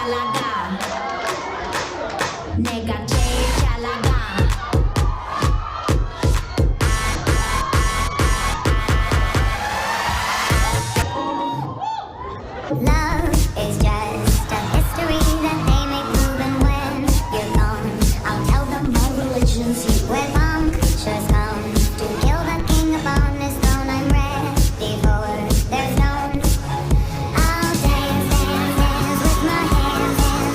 잘 나가. 내가 제일 잘 나가. Love is just a history that they may prove, and when you're gone, I'll tell them my religion's you. When punctures come to kill the king upon his throne, I'm ready for their stones. I'll dance, dance, dance with my hands, hands,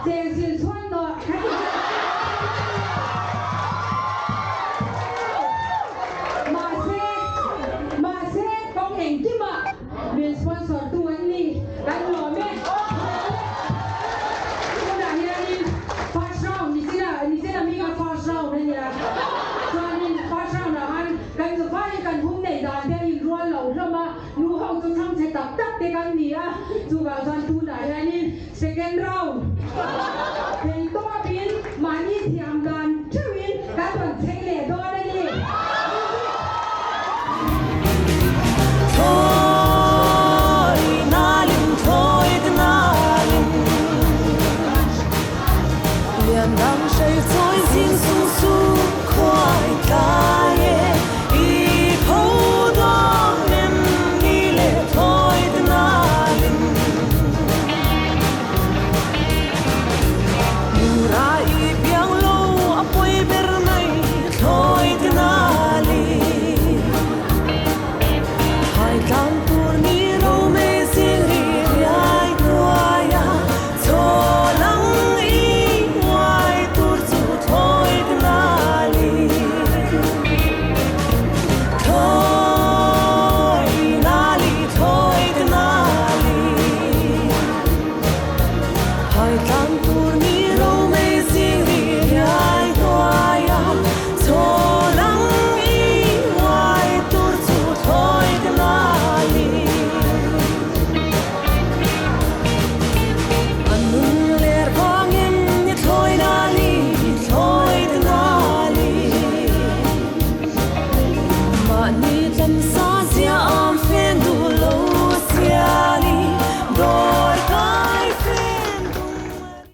Chengsil chhuan nawh kan ti Mahse, mahse kawng engkimah min sponsor tu an ni kan lawm e. Tunah hianin first round nichina nichina minga first round a nia. Chuanin first round ah khan kan zufaiin kan hum neih dan te a inrual lo hlawm a. Nu ho chu chhangchhe tak tak te kan ni a, chuvang chuan tunah hianin second round thei tawpin mahni thiam dan theuhin kan rawn chei leh dawn a ni. Thawi nalin thawi nalin Lian dang hrei chawi zing sung sung khuai tlai e I pho dawn em ni le thawi nalin Mura i piang lo a pawi ber mai thawi nalin Hai tlang tur ni ro mei zing ri riai hnuai a Chaw lang i uai tur chu thawi nalin Thawi nali thawi nali Hai tlang